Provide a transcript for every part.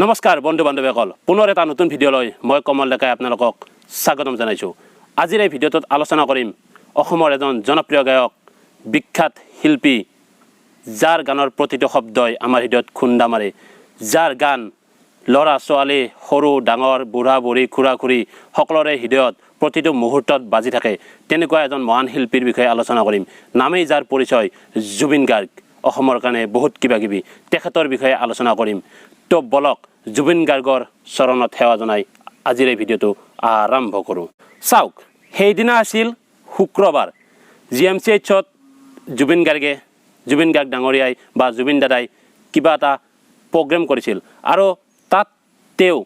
নমস্কাৰ বন্ধু বান্ধৱীসকল, পুনৰ এটা নতুন ভিডিঅ'লৈ মই কমল ডেকাই আপোনালোকক স্বাগতম জনাইছোঁ। আজিৰ এই ভিডিঅ'টোত আলোচনা কৰিম অসমৰ এজন জনপ্ৰিয় গায়ক, বিখ্যাত শিল্পী, যাৰ গানৰ প্ৰতিটো শব্দই আমাৰ হৃদয়ত খুন্দা মাৰে, যাৰ গান ল'ৰা ছোৱালী, সৰু ডাঙৰ, বুঢ়া বুঢ়ী, খুৰা খুৰী সকলোৰে হৃদয়ত প্ৰতিটো মুহূৰ্তত বাজি থাকে, তেনেকুৱা এজন মহান শিল্পীৰ বিষয়ে আলোচনা কৰিম। নামেই যাৰ পৰিচয় জুবিন গাৰ্গ, অসমৰ কাৰণে বহুত কিবা কিবি, তেখেতৰ বিষয়ে আলোচনা কৰিম। তো বলক, জুবিন গাৰ্গৰ চৰণত সেৱা জনাই আজিৰ এই ভিডিঅ'টো আৰম্ভ কৰোঁ। চাওক, সেইদিনা আছিল শুক্ৰবাৰ। জিএমচিএইচত জুবিন গাৰ্গ ডাঙৰীয়াই বা জুবিন দাদাই কিবা এটা প্ৰগ্ৰেম কৰিছিল আৰু তাত তেওঁ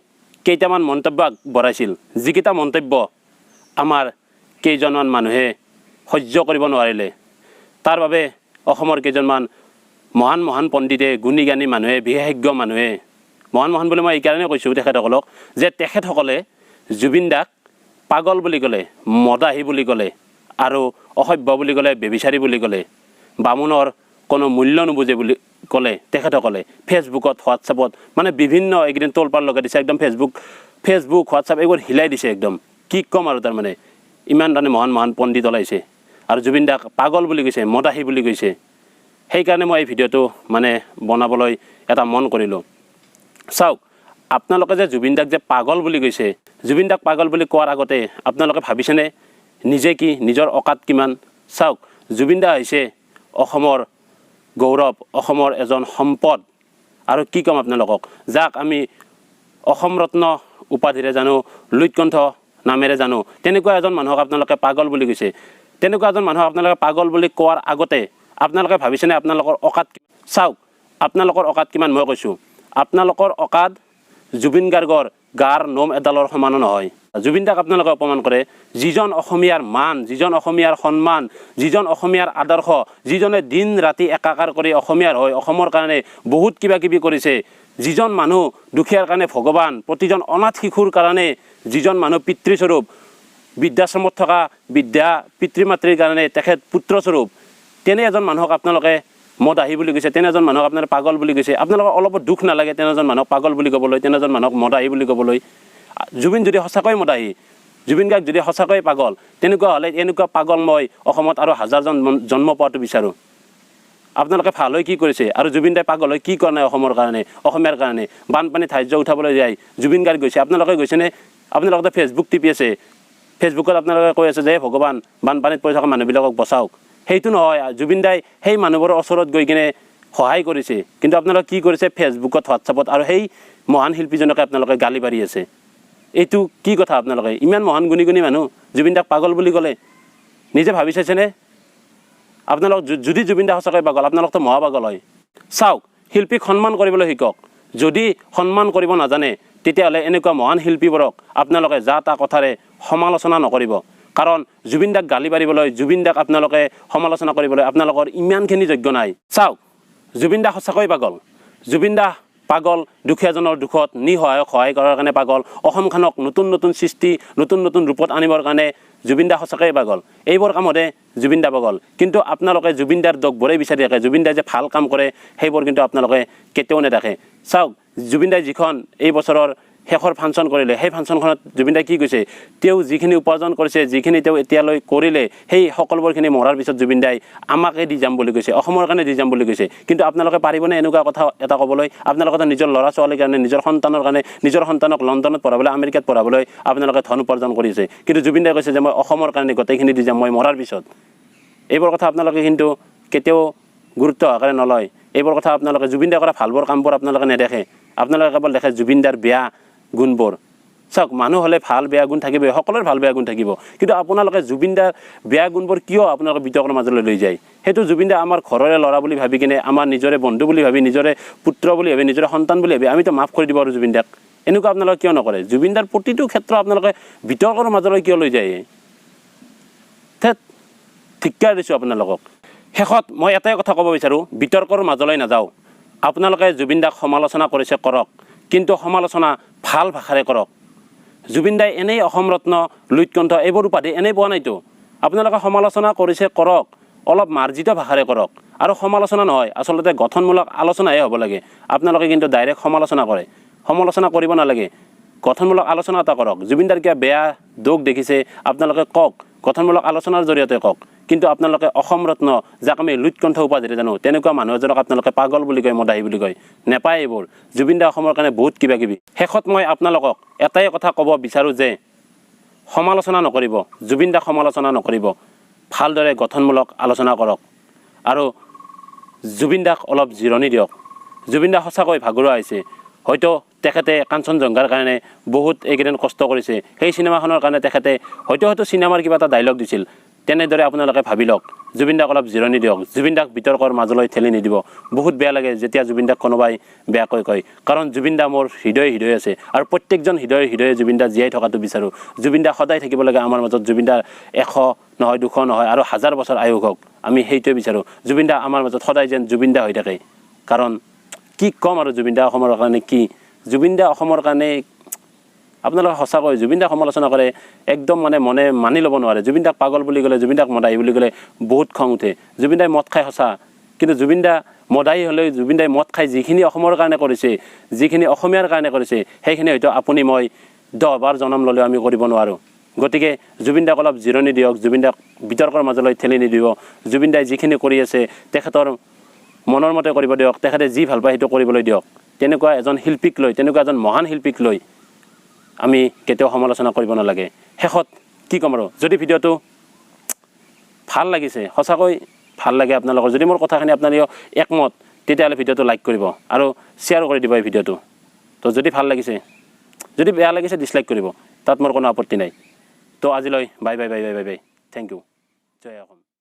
কেইটামান মন্তব্য আগবঢ়াইছিল, যিকেইটা মন্তব্য আমাৰ কেইজনমান মানুহে সহ্য কৰিব নোৱাৰিলে। তাৰ বাবে অসমৰ কেইজনমান মহান মহান পণ্ডিতে, গুণী জ্ঞানী মানুহে, বিশেষজ্ঞ মানুহে, মহান মহান বুলি মই এইকাৰণে কৈছোঁ তেখেতসকলক যে তেখেতসকলে জুবিন দাক পাগল বুলি ক'লে, মদাহী বুলি ক'লে আৰু অসভ্য বুলি ক'লে, ব্যভিচাৰী বুলি ক'লে, বামুণৰ কোনো মূল্য নুবুজে বুলি ক'লে। তেখেতসকলে ফেচবুকত, হোৱাটছএপত মানে বিভিন্ন এইকেইদিন তোলপাৰ লগাই দিছে একদম। ফেচবুক ফেচবুক হোৱাটছএপ এইবোৰ হিলাই দিছে একদম। কি ক'ম আৰু, তাৰমানে ইমান তাৰমানে মহান মহান পণ্ডিত ওলাইছে আৰু জুবিন দাক পাগল বুলি কৈছে, মদাহী বুলি কৈছে। সেইকাৰণে মই এই ভিডিঅ'টো মানে বনাবলৈ এটা মন কৰিলোঁ। চাওক, আপোনালোকে যে জুবিন দাক যে পাগল বুলি কৈছে, জুবিন দাক পাগল বুলি কোৱাৰ আগতে আপোনালোকে ভাবিছেনে নিজে কি নিজৰ অকাত কিমান? চাওক, জুবিন দা হৈছে অসমৰ গৌৰৱ, অসমৰ এজন সম্পদ আৰু কি ক'ম আপোনালোকক, যাক আমি অসম ৰত্ন উপাধিৰে জানো, লুইতকণ্ঠ নামেৰে জানো, তেনেকুৱা এজন মানুহক আপোনালোকে পাগল বুলি কৈছে। তেনেকুৱা এজন মানুহক আপোনালোকে পাগল বুলি কোৱাৰ আগতে আপোনালোকে ভাবিছেনে আপোনালোকৰ অকাত? চাওক, আপোনালোকৰ অকাত কিমান মই কৈছোঁ। আপোনালোকৰ অকাত জুবিন গাৰ্গৰ গাৰ নোম এডালৰ সমানো নহয়। জুবিন দাক আপোনালোকে অপমান কৰে, যিজন অসমীয়াৰ মান, যিজন অসমীয়াৰ সন্মান, যিজন অসমীয়াৰ আদৰ্শ, যিজনে দিন ৰাতি একাকাৰ কৰি অসমীয়াৰ হৈ অসমৰ কাৰণে বহুত কিবা কিবি কৰিছে, যিজন মানুহ দুখীয়াৰ কাৰণে ভগৱান, প্ৰতিজন অনাথ শিশুৰ কাৰণে যিজন মানুহ পিতৃস্বৰূপ, বৃদ্ধাশ্ৰমত থকা বৃদ্ধা পিতৃ মাতৃৰ কাৰণে তেখেত পুত্ৰস্বৰূপ, তেনে এজন মানুহক আপোনালোকে মদাহী বুলি কৈছে, তেনে এজন মানুহক আপোনালোকে পাগল বুলি কৈছে। আপোনালোকৰ অলপো দুখ নালাগে তেনে এজন মানুহক পাগল বুলি ক'বলৈ, তেনে এজন মানুহক মদাহী বুলি ক'বলৈ? জুবিন যদি সঁচাকৈ মদাহী, জুবিন গাৰ্গ যদি সঁচাকৈ পাগল, তেনেকুৱা হ'লে এনেকুৱা পাগল মই অসমত আৰু হাজাৰজন জন্ম পোৱাটো বিচাৰোঁ। আপোনালোকে ভাল হৈ কি কৰিছে আৰু জুবিন দাই পাগল হৈ কি কৰা নাই অসমৰ কাৰণে, অসমীয়াৰ কাৰণে? বানপানীত সাহাৰ্য উঠাবলৈ যায় জুবিন গাৰ্গ গৈছে, আপোনালোকে গৈছেনে? আপোনালোকে ফেচবুক টিপি আছে, ফেচবুকত আপোনালোকে কৈ আছে যে ভগৱান, বানপানীত পৰি থকা মানুহবিলাকক বচাওক। সেইটো নহয়, জুবিন দাই সেই মানুহবোৰৰ ওচৰত গৈ কিনে সহায় কৰিছে। কিন্তু আপোনালোকে কি কৰিছে? ফেচবুকত, হোৱাটছএপত আৰু সেই মহান শিল্পীজনকে আপোনালোকে গালি পাৰি আছে। এইটো কি কথা? আপোনালোকে ইমান মহান গুণী গুণী মানুহ, জুবিন দাক পাগল বুলি ক'লে, নিজে ভাবি চাইছেনে আপোনালোক? যদি জুবিন দা সঁচাকৈ পাগল, আপোনালোকতো মহাপাগল হয়। চাওক, শিল্পীক সন্মান কৰিবলৈ শিকক। যদি সন্মান কৰিব নাজানে, তেতিয়াহ'লে এনেকুৱা মহান শিল্পীবোৰক আপোনালোকে যা তা কথাৰে সমালোচনা নকৰিব। কাৰণ জুবিন দাক গালি পাৰিবলৈ, জুবিন দাক আপোনালোকে সমালোচনা কৰিবলৈ আপোনালোকৰ ইমানখিনি যোগ্য নাই। চাওক, জুবিন দা সঁচাকৈ পাগল। জুবিন দা পাগল দুখীয়াজনৰ দুখত নিসহায়ক সহায় কৰাৰ কাৰণে পাগল, অসমখনক নতুন নতুন সৃষ্টি, নতুন নতুন ৰূপত আনিবৰ কাৰণে জুবিন দা সঁচাকৈয়ে পাগল। এইবোৰ কামতে জুবিন দা পাগল। কিন্তু আপোনালোকে জুবিন দাৰ দোষবোৰেই বিচাৰি থাকে। জুবিন দাই যে ভাল কাম কৰে, সেইবোৰ কিন্তু আপোনালোকে কেতিয়াও নেদেখে। চাওক, জুবিন দাই যিখন এই বছৰৰ শেষৰ ফাংচন কৰিলে, সেই ফাংচনখনত জুবিন দাই কি কৈছে? তেওঁ যিখিনি উপাৰ্জন কৰিছে, যিখিনি তেওঁ এতিয়ালৈ কৰিলে, সেই সকলোবোৰখিনি মৰাৰ পিছত জুবিন দাই আমাকে দি যাম বুলি কৈছে, অসমৰ কাৰণে দি যাম বুলি কৈছে। কিন্তু আপোনালোকে পাৰিবনে এনেকুৱা কথা এটা ক'বলৈ? আপোনালোকে নিজৰ ল'ৰা ছোৱালীৰ কাৰণে, নিজৰ সন্তানৰ কাৰণে, নিজৰ সন্তানক লণ্ডনত পঢ়াবলৈ, আমেৰিকাত পঢ়াবলৈ আপোনালোকে ধন উপাৰ্জন কৰিছে। কিন্তু জুবিন দাই কৈছে যে মই অসমৰ কাৰণে গোটেইখিনি দি যাম মই মৰাৰ পিছত। এইবোৰ কথা আপোনালোকে কিন্তু কেতিয়াও গুৰুত্ব সহকাৰে নলয়। এইবোৰ কথা আপোনালোকে জুবিন দাই কৰা ভালবোৰ কামবোৰ আপোনালোকে নেদেখে। আপোনালোকে কেৱল দেখে জুবিন দাৰ বেয়া গুণবোৰ। চাওক, মানুহ হ'লে ভাল বেয়া গুণ থাকিবই, সকলোৰে ভাল বেয়া গুণ থাকিব। কিন্তু আপোনালোকে জুবিন দাৰ বেয়া গুণবোৰ কিয় আপোনালোকে বিতৰ্কৰ মাজলৈ লৈ যায়? সেইটো জুবিন দা আমাৰ ঘৰৰে ল'ৰা বুলি ভাবি কিনে, আমাৰ নিজৰে বন্ধু বুলি ভাবি, নিজৰে পুত্ৰ বুলি ভাবি, নিজৰে সন্তান বুলি ভাবি আমিতো মাফ কৰি দিব পাৰোঁ জুবিন দাক। এনেকুৱা আপোনালোকে কিয় নকৰে? জুবিন দাৰ প্ৰতিটো ক্ষেত্ৰ আপোনালোকে বিতৰ্কৰ মাজলৈ কিয় লৈ যায়? থেত, ধিক্কাৰ দিছোঁ আপোনালোকক। শেষত মই এটাই কথা ক'ব বিচাৰোঁ, বিতৰ্কৰ মাজলৈ নাযাওঁ। আপোনালোকে জুবিন দাক সমালোচনা কৰিছে, কৰক, কিন্তু সমালোচনা ভাল ভাষাৰে কৰক। জুবিন দাই এনেই অসম ৰত্ন, লুইতকণ্ঠ এইবোৰ উপাধি এনেই পোৱা নাইতো। আপোনালোকে সমালোচনা কৰিছে, কৰক, অলপ মাৰ্জিত ভাষাৰে কৰক। আৰু সমালোচনা নহয়, আচলতে গঠনমূলক আলোচনাহে হ'ব লাগে। আপোনালোকে কিন্তু ডাইৰেক্ট সমালোচনা কৰে। সমালোচনা কৰিব নালাগে, গঠনমূলক আলোচনা এটা কৰক। জুবিনদাৰ কিবা বেয়া দোষ দেখিছে আপোনালোকে কওক, গঠনমূলক আলোচনাৰ জৰিয়তে কওক। কিন্তু আপোনালোকে অসম ৰত্ন, যাক আমি লুইতকণ্ঠ উপাধিৰে জানো, তেনেকুৱা মানুহ এজনক আপোনালোকে পাগল বুলি কয়, মদাহী বুলি কয়, নেপায় এইবোৰ। জুবিন দা অসমৰ কাৰণে বহুত কিবা কিবি। শেষত মই আপোনালোকক এটাই কথা ক'ব বিচাৰোঁ যে সমালোচনা নকৰিব, জুবিন দাক সমালোচনা নকৰিব, ভালদৰে গঠনমূলক আলোচনা কৰক আৰু জুবিন দাক অলপ জিৰণি দিয়ক। জুবিন দা সঁচাকৈ ভাগৰুৱা হৈছে। হয়তো তেখেতে কাঞ্চনজংঘাৰ কাৰণে বহুত এইকেইদিন কষ্ট কৰিছে, সেই চিনেমাখনৰ কাৰণে তেখেতে হয়তো হয়তো চিনেমাৰ কিবা এটা ডাইলগ দিছিল। তেনেদৰে আপোনালোকে ভাবি লওক, জুবিন দাক অলপ জিৰণি দিয়ক, জুবিন দাক বিতৰ্কৰ মাজলৈ ঠেলি নিদিব। বহুত বেয়া লাগে যেতিয়া জুবিন দাক কোনোবাই বেয়াকৈ কয়, কাৰণ জুবিন দা মোৰ হৃদয়ে হৃদয়ে আছে আৰু প্ৰত্যেকজন হৃদয়ে হৃদয়ে জুবিন দা জীয়াই থকাটো বিচাৰোঁ। জুবিন দা সদায় থাকিব লাগে আমাৰ মাজত। জুবিন দা 100 নহয়, 200 নহয় আৰু হাজাৰ বছৰ আয়ুস হওক, আমি সেইটোৱে বিচাৰোঁ। জুবিন দা আমাৰ মাজত সদায় যেন জুবিন দা হৈ থাকে। কাৰণ কি ক'ম আৰু, জুবিন দা অসমৰ কাৰণে কি, জুবিন দা অসমৰ কাৰণে আপোনালোকে সঁচাকৈ জুবিন দাক সমালোচনা কৰে একদম মানে মনে মানি ল'ব নোৱাৰে। জুবিন দাক পাগল বুলি ক'লে, জুবিন দাক মদাহী বুলি ক'লে বহুত খং উঠে। জুবিন দাই মদ খাই সঁচা, কিন্তু জুবিন দা মদাহী হ'লেও জুবিন দাই মদ খাই যিখিনি অসমৰ কাৰণে কৰিছে, যিখিনি অসমীয়াৰ কাৰণে কৰিছে, সেইখিনি হয়তো আপুনি মই 10 বাৰ জনম ল'লেও আমি কৰিব নোৱাৰোঁ। গতিকে জুবিন দাক অলপ জিৰণি দিয়ক, জুবিন দাক বিতৰ্কৰ মাজলৈ ঠেলি নিদিব। জুবিন দাই যিখিনি কৰি আছে তেখেতৰ মনৰ মতে কৰিব দিয়ক, তেখেতে যি ভাল পায় সেইটো কৰিবলৈ দিয়ক। তেনেকুৱা এজন শিল্পীক লৈ, তেনেকুৱা এজন মহান শিল্পীক লৈ আমি কেতিয়াও সমালোচনা কৰিব নালাগে। শেষত কি ক'ম আৰু, যদি ভিডিঅ'টো ভাল লাগিছে, সঁচাকৈ ভাল লাগে আপোনালোকৰ, যদি মোৰ কথাখিনি আপোনালোকে একমত, তেতিয়াহ'লে ভিডিঅ'টো লাইক কৰিব আৰু শ্বেয়াৰ কৰি দিব এই ভিডিঅ'টো। তো যদি ভাল লাগিছে, যদি বেয়া লাগিছে ডিছলাইক কৰিব, তাত মোৰ কোনো আপত্তি নাই। তো আজিলৈ bye bye bye bye bye bye, thank you, Jay Assam.